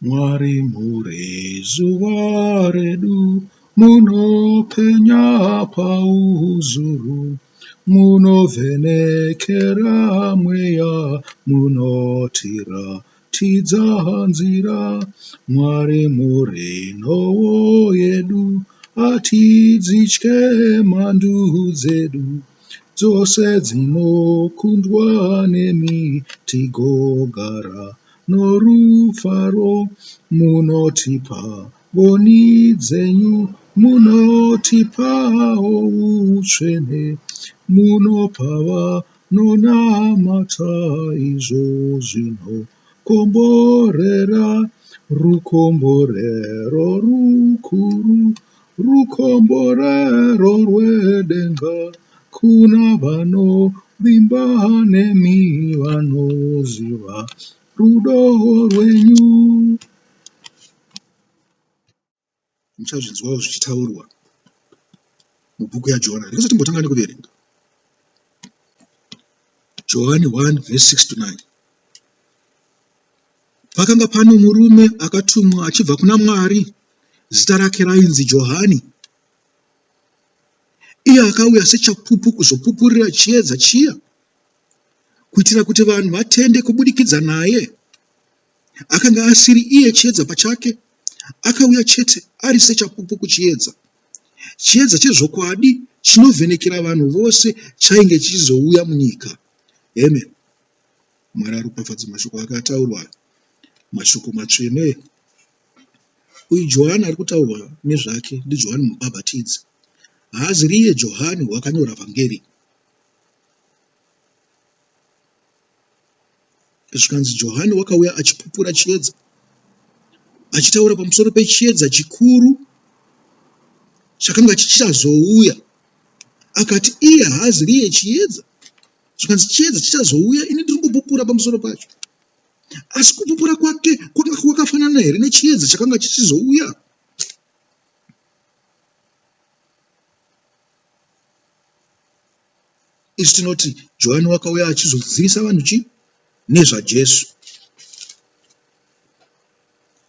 Mwari muri zuva redu, munopenya pauzuru, munovhenekera mweya, munotiratidza nzira. Mwari muri nhowo yedu, hatidzitye mhandu dzedu, dzose dzinokundwa nemi, tigogara norufaro. Munotipa ngoni dzenyu, munotipawo utsvene, munopa vanonamata izvo zvinokomborera, rukomborero rukuru, rukomborero rwedenga kuna vanovimba nemi, vanoziva rudo rwenyu. Muchazvinzwawo zvichitaurwa mubhuku yaJohani. Rega timbotanga nekuverenga. Johani 1 verse 6 to 9. Pakanga pano murume akatumwa achibva kuna Mwari, zita rake rainzi Johani. Iye akauya sechapupu kuzopupurira chiedza chiya, kuitira kuti vanhu vatende kubudikidza naye. Akanga asiri iye chiedza pachake, akauya chete ari sechapupu kuchiedza. Chiedza chezvokwadi chinovhenekera vanhu vose chainge chichizouya munyika. Amen. Mwari aropafadze mashoko ake ataurwa, mashoko matsvene. Uyu Johani ari kutaurwa nezvake ndiJohani Mubhabhatidzi. Haazi riye Johani wakanyora Vhangeri. Zvikanzi Johani wakauya achipupura chiedza, achitaura pamusoro pechiedza chikuru chakanga chichazouya. Akati iye haazi riye chiedza. Zvikanzi chiedza chichazouya, ini ndiri kupupura pamusoro pacho. Asi kupupura kwake kwakanga kwakafanana here nechiedza chakanga chichizouya? Isu tinoti Johani wakauya achizozivisa vanhu chii? NezvaJesu.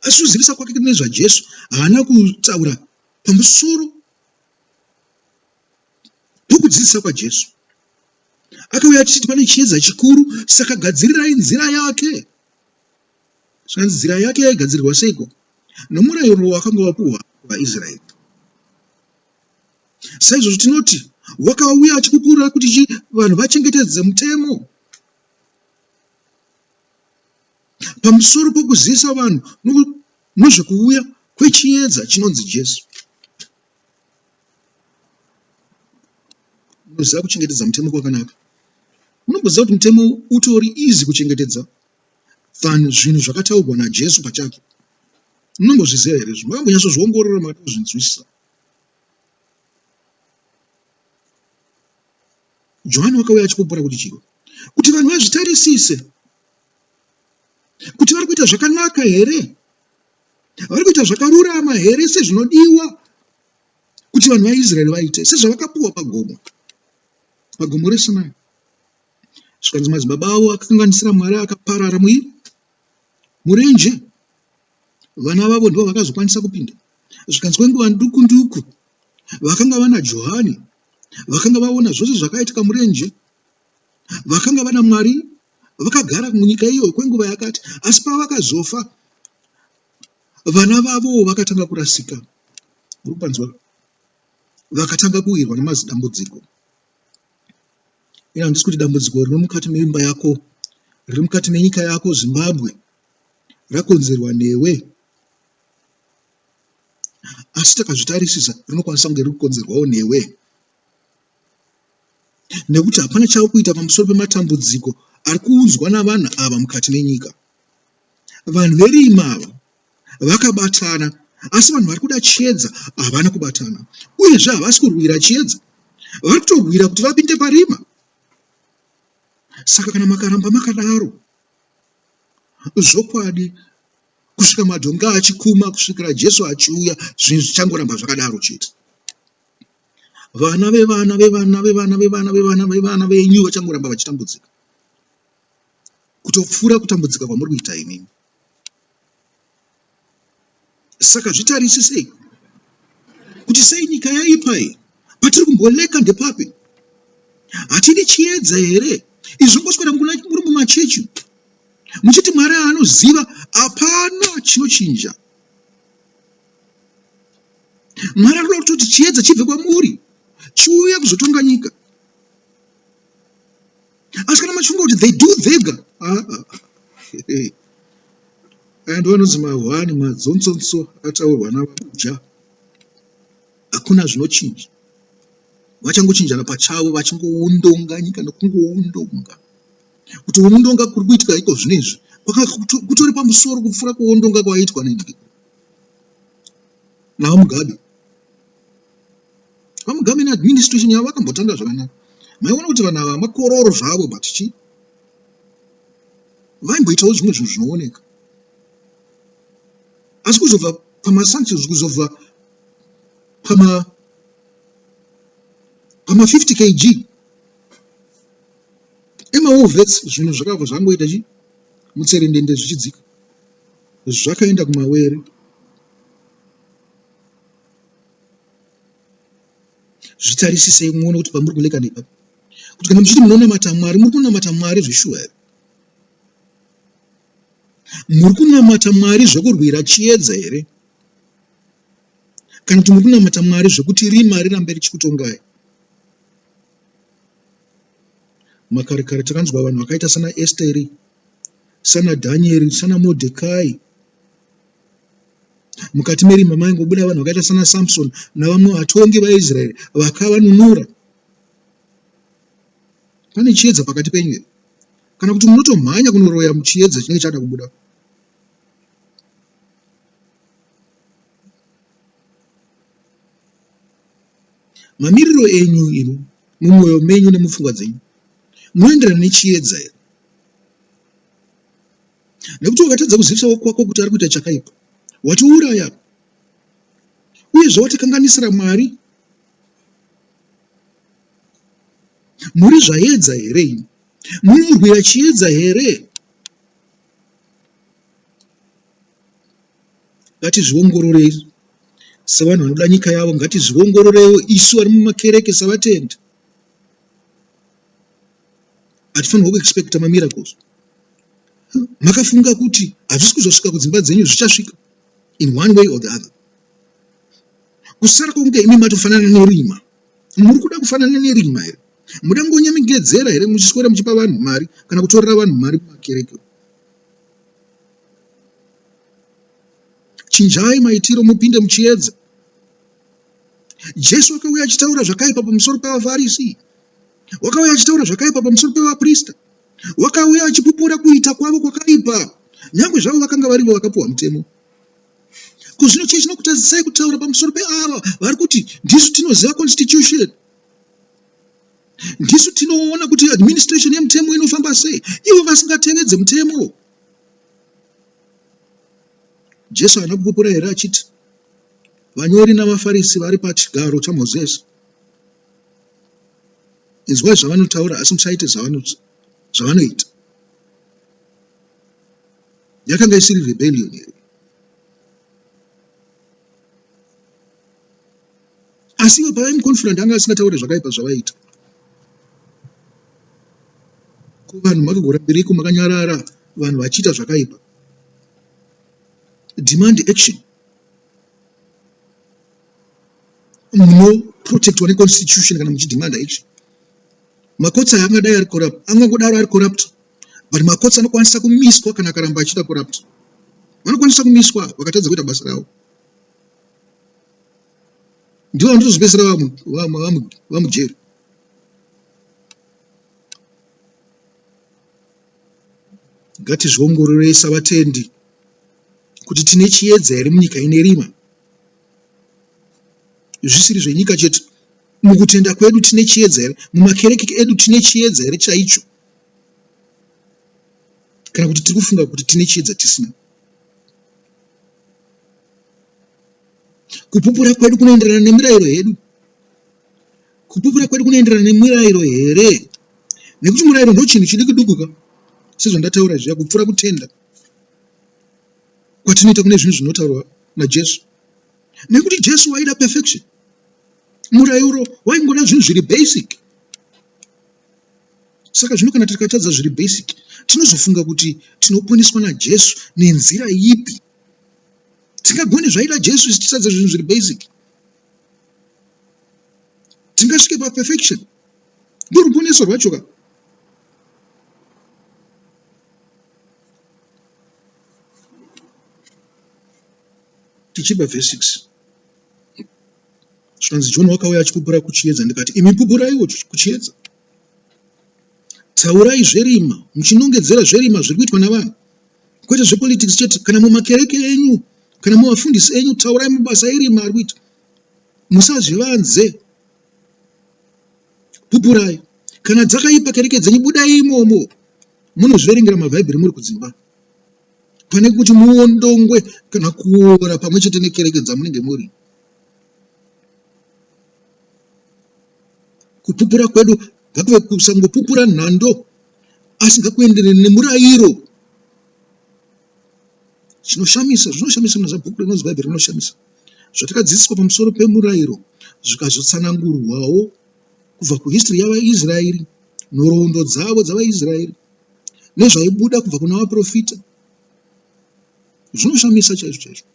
Asi kuzivisa kwake nezvaJesu haana kutaura pamusoro pokudzidzisa kwaJesu. Akauya achiti pane chiedza chikuru, saka gadzirirai nzira yake. Zvikanzi nzira yake yaigadzirirwa seiko? Nomurayiro wakanga wapuhwa vaIsraeri. Saizvozvo tinoti wakauya achipupurira kuti chi vanhu vachengetedze mutemo pamusoro pokuzivisa vanhu nezvekuuya kwechiedza chinonzi Jesu. Unoziva kuchengetedza mutemo kwakanaka. Unomboziva kuti mutemo utori easy kuchengetedza than zvinhu zvakataurwa naJesu pachake. Munombozviziva here izvo? Makambonyatsozviongorora makada kuzvinzwisisa? Johani wakauya achipupura kuti chii? Kuti vanhu vazvitarisise kuti vari kuita zvakanaka here, vari kuita zvakarurama here sezvinodiwa kuti vanhu vaIsraeri vaite sezvavakapuwa pagomo, pagomo reSinai. Zvikanzi madzibaba avo akakanganisira Mwari akaparara mui murenje. Vana vavo ndivo vakazokwanisa kupinda. Zvikanzi kwenguva duku nduku vakanga vana Johani vakanga vaona zvose zvakaitika murenje, vakanga vana Mwari vakagara munyika iyoyo kwenguva yakati, asi pavakazofa vana vavowo vakatanga kurasika. Muri kupanzwa? Vakatanga kuwirwa nemazidambudziko. Ini handisi kuti dambudziko riri mukati meimba yako, riri mukati menyika yako Zimbabwe rakonzerwa newe. Asi takazvitarisisa rinokwanisa kunge riri kukonzerwawo newe. Nekuti hapana chavo kuita pamusoro pematambudziko ari kuunzwa navanhu ava mukati menyika. Vanhu verima ava vakabatana asi vanhu vari kuda chiedza havana kubatana uyezve havasi kurwira chiedza vari kutorwira kuti vapinde parima saka kana makaramba makadaro zvokwadi kusvika madhongi achikuma kusvikira Jesu achiuya zvinhu zvichangoramba zvakadaro chete. Vana vevana vevana vevana vevana vevana vevana venyu vachangoramba vachitambudzika kutopfuura kutambudzika kwamuri kuita imimi. Saka zvitarisisei kuti sei nyika yaipa iyi, patiri kumboleka ndepapi? Hatidi chiedza here? Izvi zvongoswera muri mumachechi muchiti Mwari anoziva, hapana chinochinja. Mwari anoda kutoti chiedza chibve kwamuri chiuye kuzotonga nyika. Asi kana machifunga kuti they do vega, aya ndiwo anonzi mahwani madzonzonzo akataurwa naVaBuja. Hakuna zvinochinja, vachangochinjana pachavo vachingoundonga nyika nokungoundonga. Kuti kuundonga kuri kuitika iko zvino izvi kutori pamusoro kupfuura kuundonga kwaiitwa naVaMugabe. VaMugabe neadministration yavo vakambotanga zvakanaka. Maiona kuti vanhu ava makororo zvavo but chii vaimboitawo zvimwe zvinhu zvinooneka. Asi kuzobva pamasanctions kuzobva pama pama 50 kg emawar vets zvinhu zvakabva zvangoita chi mutserendende zvichidzika zvakaenda kumawere. Zvitarisisei muone kuti pamuri kuleka ndepapi. Kuti kana muchiti munonamata Mwari, muri kunamata Mwari zveshuwa here? Muri kunamata Mwari zvekurwira chiedza here? Kana kuti muri kunamata Mwari zvekuti rima rirambe richikutongai? Makare kare takanzwa vanhu vakaita sana Esteri, sana Dhanieri, sana Mordecai. Mukati merima maingobuda vanhu vakaita sana Samson navamwe vatongi vaIsraeri vakavanunura. Pane chiedza pakati penyu here? Kana kuti munotomhanya kunoroya muchiedza chinenge chada kubuda? Mamiriro enyu imi mumwoyo menyu nemupfungwa dzenyu munoenderana nechiedza here? Nekuti wakatadza kuzivisa wokwako kuti ari kuita chakaipa, watiuraya uyezve watikanganisira Mwari. Muri zvaedza here imi? Munorwira chiedza here? Ngatizviongororei sevanhu vanoda nyika yavo, ngatizviongororeiwo isu vari mumakereke sevatendi. Hatifanirwa kuexpecta mamiracles. Makafunga kuti hazvisi kuzosvika kudzimba dzenyu, zvichasvika in one way or the other. Kusara kwokunge imi matofanana nerima. Muri kuda kufanana nerima here? Muda kungonyemegedzera here muchiswera muchipa vanhu mari kana kutorera vanhu mari mumakereke? Chinjai maitiro mupinde muchiedza. Jesu akauya achitaura zvakaipa pamusoro pevaFarisi. Wakauya achitaura zvakaipa pamusoro pevaprista. Wakauya achipupura kuita kwavo kwakaipa, nyangwe zvavo vakanga varivo vakapuwa mutemo. Ko zvino chii chinokutadzisai kutaura pamusoro peava vari kuti ndisu tinoziva constitution? Ndisu tinoona kuti administration yemutemo inofamba sei, ivo vasingatevedze mutemo? Jesu haana kupupura here achiti vanyori navaFarisi vari pachigaro chaMozisi? Inzwai zvavanotaura asi musaite zvavanoita. Yakanga isiri rebellion here? Asi ivo pavaimuconfront anga asingataure zvakaipa zvavaiita. Ko vanhu makagorambiriko makanyarara vanhu vachiita zvakaipa? Demand action. Munoprotectwa neconstitution kana muchidemanda action. Makotsi aya angadai ari corrupt, angangodaro ari corrupt but makotsi anokwanisa kumiswa kana akaramba achiita corrupt. Vanokwanisa kumiswa vakatadza kuita basa ravo. Ndivo vanotozopedzisira vamujeri. Ngatizviongororei savatendi kuti tine chiedza here munyika ine rima. Zvisiri zvenyika chete. Mukutenda kwedu tine chiedza here? Mumakereke edu tine chiedza here chaicho? Kana kuti tiri kufunga kuti tine chiedza tisina? Kupupura kwedu kunoenderana nemirayiro yedu. Kupupura kwedu kunoenderana nemirayiro here? Nekuti murayiro ndochinhu chidiki duku ka, sezvandataura zviya, kupfuura kutenda kwatinoita kune zvinhu zvinotaurwa naJesu? Nekuti Jesu waida perfection. Murayiro waingoda zvinhu zviri basic. Saka zvino kana tikatadza zviri basic, tinozofunga kuti tinoponeswa naJesu nenzira ipi? Tingagone zvaida Jesu isu tichitadza zvinhu zviri basic? Tingasvike paperfection? Ndoruponeso rwacho ka. Tichibva verse 6. Zvikanzi John wakauya achipupura kuchiedza ndikati imi pupuraiwo kuchiedza. Taurai zverima muchinongedzera zverima zviri kuitwa navanhu kwete zvepolitics chete kana mumakereke enyu kana muvafundisi enyu taurai mabasa erima ari kuita musazvivanze pupurai kana dzakaipa kereke dzenyu budai imomo munozviverengera mabhaibheri muri kudzimba pane kuti muondongwe kana kuora pamwe chete nekereke dzamunenge muri. Kupupura kwedu ngakuve kusangopupura nhando asi ngakuenderere nemurayiro. Chinoshamisa, zvinoshamisa muna bhuku rinonzi Bhaibheri rinoshamisa. Zvatakadzidziswa pamusoro pemurayiro zvikazotsanangurwawo kubva kuhistory yavaIsraeri, nhoroondo dzavo dzavaIsraeri nezvaibuda kubva kuna vaprofita. Zvinoshamisa chaizvo chaizvo.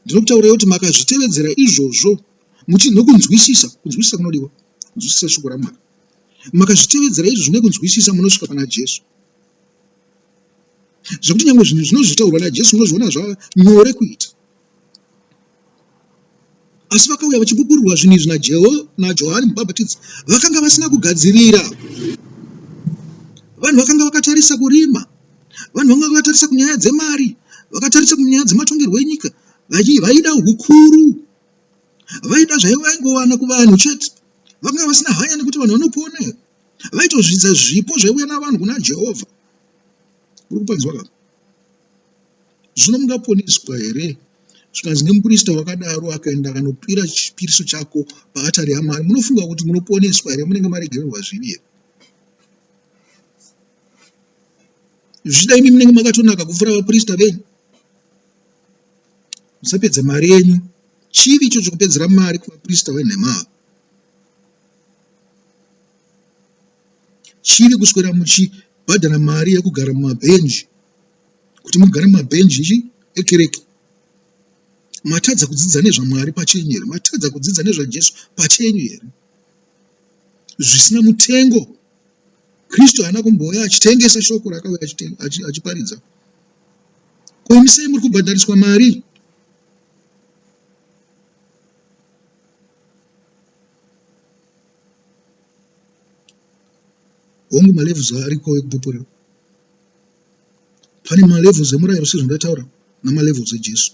Ndinokutaurirai kuti makazvitevedzera izvozvo muchi nokunzwisisa, kunzwisisa kunodiwa, kunzwisisa shoko raMwari. Makazvitevedzera izvozvo nekunzwisisa munosvika pana Jesu. Zvekuti nyangwe zvinhu zvinozotaurwa naJesu munozviona zvava nyore kuita. Asi vakauya vachipupurirwa zvinhu izvi naJohani Mubhabhatidzi vakanga vasina kugadzirira. Vanhu vakanga vakatarisa kurima, vanhu vakanga vakatarisa kunyaya dzemari, vakatarisa kunyaya dzematongerwo enyika, vaida hukuru, vaida zvaivaingowana kuvanhu chete. Vakanga vasina hanya nekuti vanhu vanopona here. Vaitozvidza zvipo zvaiuya navanhu kuna Jehovha. Uri kupanzwa ka? Zvino mungaponeswa here? Zvikanzi nemuprista wakadaro akaenda akanopira chipiriso chako paatari yaMwari, munofunga kuti munoponeswa here? Munenge maregererwa zvivi here? Zvichida imi munenge makatonaka kupfuura vaprista venyu. Musapedza mari yenyu. Chivi ichocho kupedzera mari kuvaprista venhema ava. Chivi kuswera muchibhadhara mari yekugara mumabhenji kuti mugare mumabhenji chi ekereke. Matadza kudzidza nezvaMwari pachenyu here? Matadza kudzidza nezvaJesu pachenyu here? Zvisina mutengo. Kristu haana kumbouya achitengesa shoko raakauya achiparidza. Ko imi sei muri kubhadhariswa mari? Hongu malevels ariko ekupupurira. Pane malevels emurayiro sezvandataura namalevels eJesu.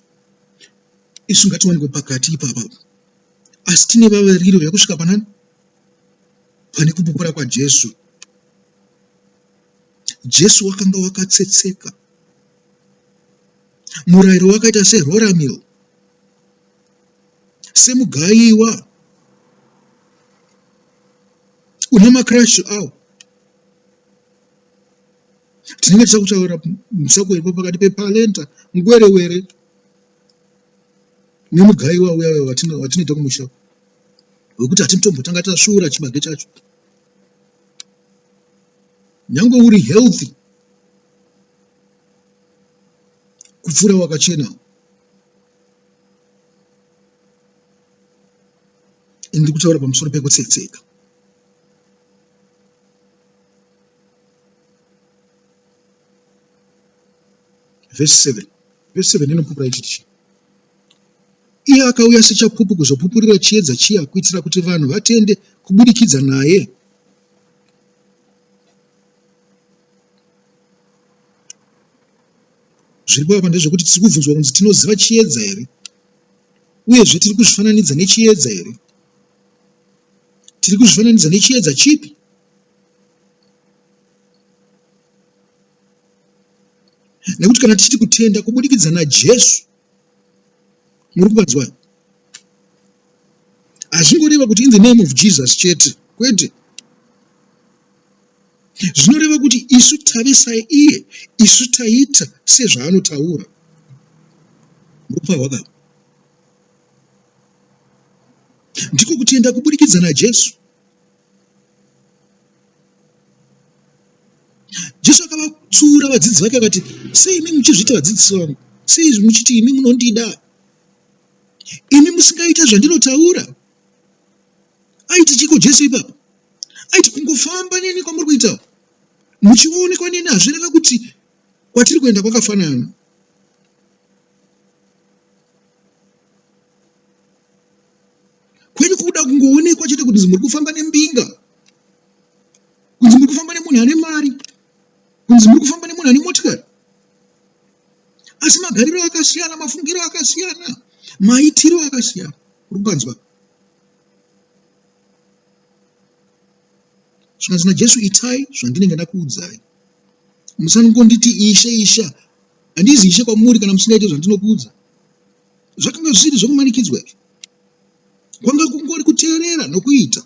Isu ngatiwanikwe pakati ipapa. Asi tine vavariro yekusvika panani? Pane kupupura kwaJesu. Jesu wakanga wakatsetseka. Murayiro wakaita seroramil, semugayiwa une makrashu awo. Tinenge tichida kutaura musako iripo pakati pepalenta, ngwerewere nemugaiwa uya uya watinoita kumusha wekuti hatitombotanga tasvuura chibage chacho. Nyangwe uri healthy kupfuura wakachena. Ini ndiri kutaura pamusoro pekutsetseka. Vhesi 7. Vhesi 7 inopupura ichiti chii? Iye akauya sechapupu kuzopupurira chiedza chiya kuitira kuti vanhu vatende kubudikidza naye. Zviripo apa ndezvekuti tiri kubvunzwa kunzi tinoziva chiedza here? Uyezve tiri kuzvifananidza nechiedza here? Tiri kuzvifananidza nechiedza chipi? Nekuti kana tichiti kutenda kubudikidza naJesu, muri kupanzwa? Hazvingoreva kuti in the name of Jesus chete, kwete. Zvinoreva kuti isu tave saiye, isu taita sezvaanotaura. Murupa hwakava. Ndiko kutenda kuburikidza naJesu. Jesu akavatsiura vadzidzi vake akati, sei imi muchizviita vadzidzisi vangu? Sei muchiti imi munondida? Imi musingaite zvandinotaura? Aiti chiko Jesu ipapo? Aiti kungofamba neni kwamuri kuita muchionekwa neni hazvireve kuti kwatiri kuenda kwakafanana. Kwenyu kuda kungoonekwa chete kuti muri kufamba nembinga, kunzi muri kufamba nemunhu ane mari, kunzi muri kufamba nemunhu ane motikari. Asi magariro akasiyana, mafungiro akasiyana, maitiro akasiyana. Uri kupanzwa? Zvikanzi naJesu, itai zvandinenge ndakuudzai. Musangonditi Ishe, Ishe. Handizi Ishe kwamuri kana musingaite zvandinokuudza. Zvakanga zvisiri zvokumanikidzwa izvi. Kwanga kungori kuteerera nokuita.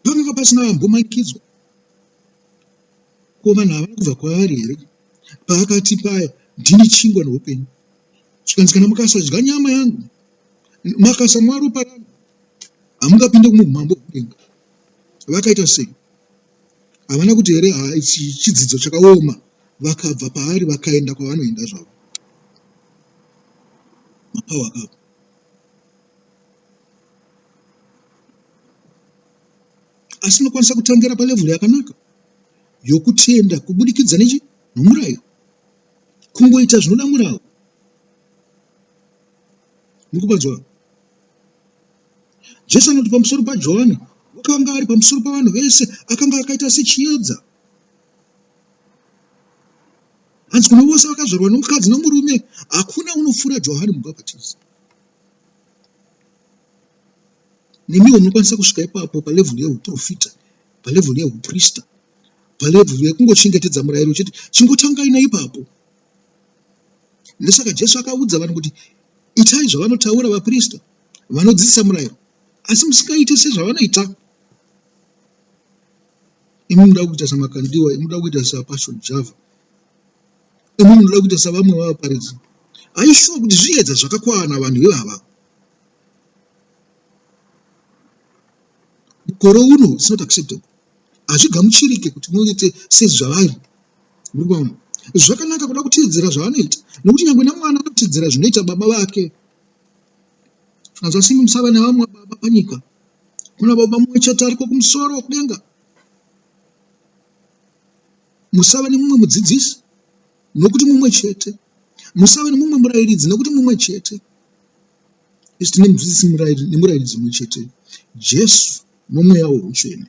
Pakanga pasina ambomanikidzwa. Ko vanhu havana kubva kwaari here? Paakati paya, ndini chingwa noupenyu. Zvikanzi kana mukasadya nyama yangu, makasamwa ropa rangu, hamungapinde muumambo hwokudenga. Vakaita sei? Havana kuti here, haa ichi chidzidzo chakaoma. Vakabva paari vakaenda kwavanoenda zvavo. Mapawa akabva. Asi unokwanisa kutangira palevhuru yakanaka yokutenda kubudikidza nechi nomurayiro. Kungoita zvinoda murawo. Muri kupanzwa? Jesu anoti pamusoro paJohani, wakanga ari pamusoro pavanhu vese, akanga akaita sechiedza. Hanzi kune vose vakazvarwa nomukadzi nomurume, hakuna unopfuura Johani Mubhabhatidzi. Nemiwo munokwanisa kusvika ipapo palevhuru yehuprofita, palevhuru yehuprista, palevhuru yekungochengetedza murayiro chete. Chingotangai naipapo. Ndosaka Jesu akaudza vanhu kuti itai zvavanotaura vaprista vanodzidzisa murayiro, asi musingaite sezvavanoita. Imi munoda kuita saMakandiwa, imi munoda kuita saPassion Java, imi munoda kuita savamwe vavaparidzi. Are you sure kuti zviedza zvakakwana vanhu ivava? Mukore uno it's not acceptable. Hazvigamuchirike kuti muite sezvavari. Muri kuona? Zvakanaka kuda kuteedzera zvaanoita nokuti nyangwe namwana anoteedzera zvinoita baba vake. Zvikanzi asi imi musava nevamwe baba panyika. Kuna baba mumwe chete ariko kumusoro kudenga. Musava nemumwe mudzidzisi nokuti mumwe chete. Musava nemumwe murayiridzi nokuti mumwe chete. Isu tine mudzidzisi nemurayiridzi mumwe chete, Jesu noMweya woutsvene.